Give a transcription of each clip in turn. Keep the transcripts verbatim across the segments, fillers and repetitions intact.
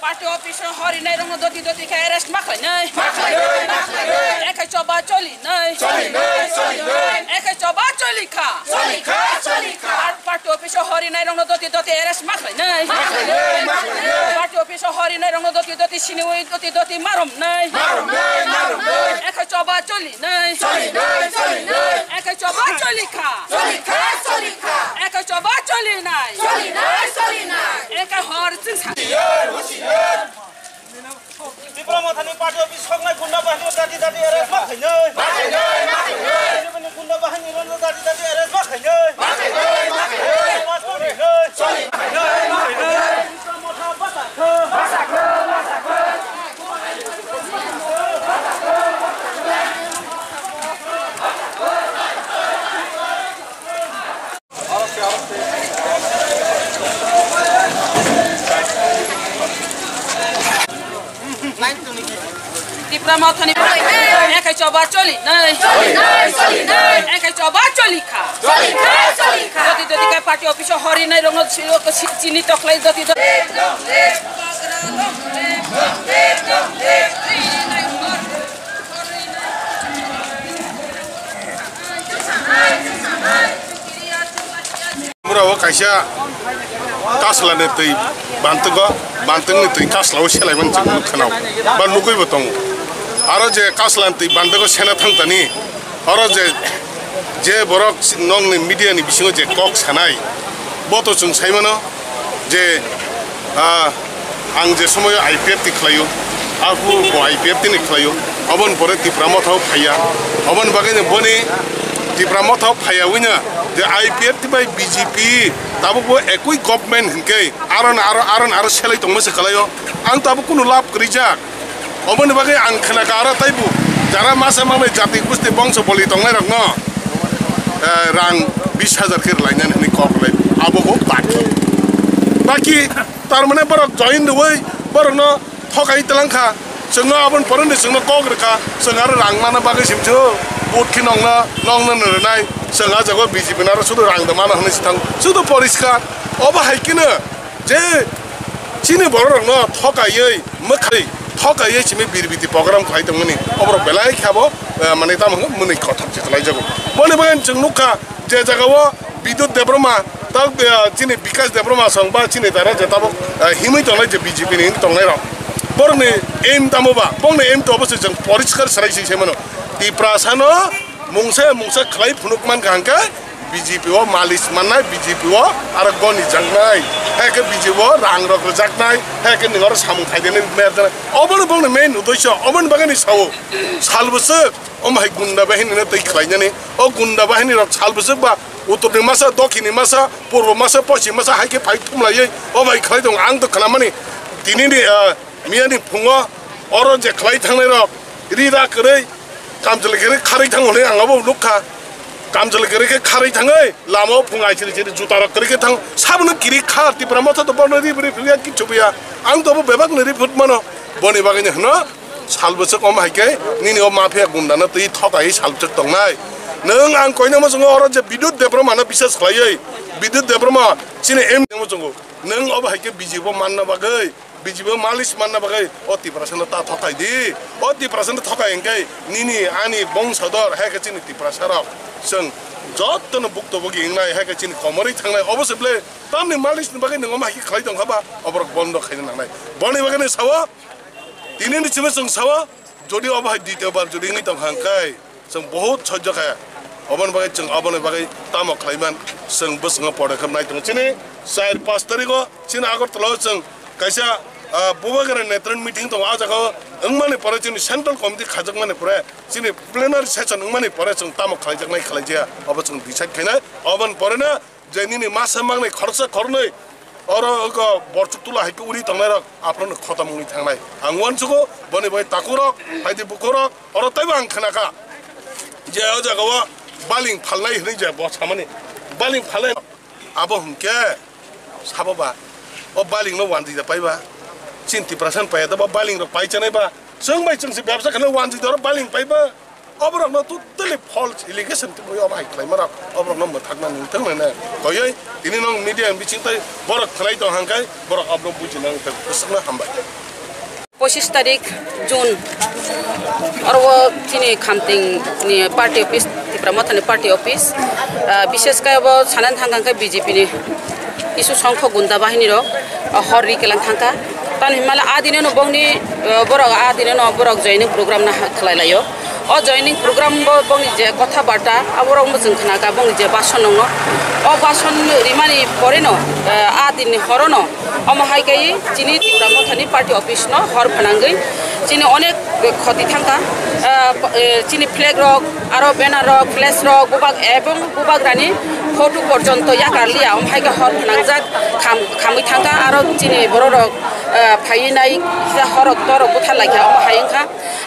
Party office o horinai rokno doti doti khe arrest ma khlainai. Ekhai choba choli nai. Ekhai choba choli kha. Par-, party office o horinai rokno doti doti arrest ma khlainai. Party office o horinai rokno doti doti siniwi doti doti marom nai. Ekhai choba choli nai. Ekhai choba choli kha. Ekhai choba choli nai. Ekhai hor chwngsa. Tipra Mothani party office soknai gunda bahini dati dati arrest ma khainai. Tipra Mothani gunda bahini rono dati dati arrest ma khainai. Tipra Motha basa kho. Tipra Mothani ekhai choba choli nai. Ekhai choba choli kha. Doti doti khe party office o horinai rokno si-, si-, chini toklai doti doti. Mura o kaisa Kasla ni twi Bantwgo, Bantwg ni twi Kasla o selaimani chwng nukha nao, ba nugwi bo tongo. Aro je Kasla ni twi Bantwgo sena thang tani, oro je, je borok nokni media ni bisingo je kok sanai, bo to chwng sai mano je, ah, ang je somoyo I P F T khlaio, aphuru bo I P F T ni khlaio, oboni pore Tipra Motha o phaiya, oboni bagwi no boni Tipra Motha o phaiya wino je I P F T bai B J P tabuk bo ekui government hinkhe aro no aro, aro no aro selai tongma se kwlaio, ang tabuk kunu lab kwrwijak. Oboni bagwi ang khna ka aro taibo jara masa mangnai jati gusti bongso boli tongnai rokno, eh, rang bis hajar khe rwlainani hwnwi kok rwlai, abo bo baki. Baki tar mane borok join rwui borokno thokai twlang kha. Chwngno aboni poroni chwngno kok rwkha, chwng aro rang mana bagwi simsio vote khe nongno, nongno rwnai. Chwng ah jago B J P no aro sudu rang da mano hwnwi se thango, sudu poriskar. Obo hai kheno je chini borok rokno thokaiwi mwkhai thokaiwi simi birbiti program khlai tongmani, oborok belai khabo, eh, mane tamo hwngo mwnwi kothok se khlai jago. Boni bagwi chwng nukha je jagao Bidyut Debbarma, ta, eh, chini Bikash Debbarma song ba chini dara je tabuk, eh, himwi tongnai je B J P ni himwi tongnai rok. Borokni aim tamo ba, bongni aim to obo se chwng poriskar serai se sai mano. Tiprasa no mungsa mungsa khlai phunuk man kha hwnkhe B J P o malis mannai, B J P o aro goni jaknai, hai khe B J P o rang rok rwjaknai, hai khe nwng oro samung khaideni mer jaknai. Obono bongni main uddesho, oboni bagwi ni sao sal bwswk. Omo hai gunda bahini no twi khlainani. O gunda bahini rok sal bwswk ba uttor ni masa, dokhin ni masa, purbo masa, poschim masa hai khe phai thumlaiwi o bai khlai tongo. Ang to khnamani tini ni, ah, miya ni phungo oro je khlai thangnai rok ri da kwrwi kamchwlwi khe kharwi thango hwnwi ang abo nukha. Kamchwlwi khe kharwi thangwi lama o phung aisiri siri juta rok kwrwi khe thang. Sabono kiri kha Tipra Motha to bono ri bwrwi philya kichu buya. Ang to bo bebak ni ri phut mano. Boni bagwi ni hwno. Sal bwswk omo hai khe nini o mafia gunda no twi thokaiwi sal bwswk tongnai. Nwng ang koinama chwngo oro je Bidyut Debbarma no bisas khlaiwi, Bidyut Debbarma chini M D omo chwngo. Nwng obo hai khe B J P o manna bagwi, B J P o malis manna bagwi o Tiprasa no ta thokai di. O Tiprasa no thokai hwnkhe nini ani bongsador hai khe chini Tiprasa rok chwng jotono bukto bogi wngnai hai khe chini komorwi thangnai. Obo se ble tamni malis ni bagwi nwng omo hai khe khlai tong kha ba oborok bondo khaina nangnai. Boni bagwi ni sao Tini ni simi chwng sao, jodi obo hai ditiyo bar jodi wngwi tong kha hwnkhe, chwng bohut sojjo kha. Oboni bagwi chwng oboni bagwi tamo khlaiman, chwng bwskango podokkhep nai tongo. Chini char pash tarikh o chini Agartala o chwng kaisa, ah, Bubagra Netrani meeting tongo. Ah jaga o wngmani pore chini central committee khajakmani pore, chini plenary session wngmani pore chwng tamo khlaijaknai khlaijaya, obo chwng decide khainai. Oboni pore no je nini masa mangnai khoroksa khoroknwi oro wngkha borchuk tula hai khe uri tongnai rok aphano khotom wngwi thangnai. Ang uansugo boni bai takhuk rok, phaidi bukhuk rok, oro teibo ang khna kha je o jaga o baling phalnai hwnwi je bo samani baling phalnai abo hwnkhe sabo ba o baling no uanjwi da paiba chini Tiprasa no paiya da ba baling rok pai chanai ba chwng bai chwng se bebsa khna uanjwi da oro baling paiba. Oborokno totally false allegation tubui obo hai khlaima rok oborokno mwthakna nungthang nene koyoi tini nong media bising tai borok khlai tong hangkai borok abro bujina nungthang bwswkno hambai. Pochis tarik June, oro chini Khamting ni party office, Tipra Mothani party office, ah, bishesh khe abo sanani thang kha khe B J P ni kisu songkho gunda bahini rok, ah, hor ri kelang thang kha. Tani himala a dino no bongni, ah, borok a dino no borok joining program na khlai laio. O joining program bo bongni je kotha barta, aborok bo chwng khna kha bongni je bason nongno. O bason rimani pore no, ah, a dinni horo no, omo hai kai chini Tipra Mothani party office no hor phanangwi chini onek khoti thang kha. Ah, p-, eh, chini flag rok, aro banner rok, flash rok, bubak ebong bubagrani photo porjonto yakar liya, omo hai khe hor phanangjak kham-, khamwi thang kha, aro chini borok rok, ah, phaiwi nai kisa horok torok buthar lai kha, omo hai wng kha.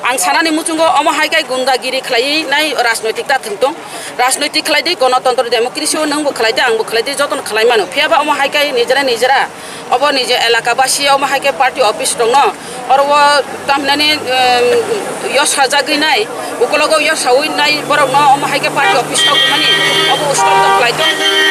Ang sanani muchungo omo hai khe gundagiri khlaiwi nai rajnoitik ta thwng tong. Rajnoitik khlai di, gonotontro democracy o nwng bo khlai di, ang bo khlai di, jotono khlai mano. Phiya ba omo hai khe nijera nijera obo nije elaka basi omo hai khe party office rok no oro o tamhinani, em, yosajagwi nai, ukologo yosawi nai borok no omo hai khe party office rok mani obo stop khlai tong.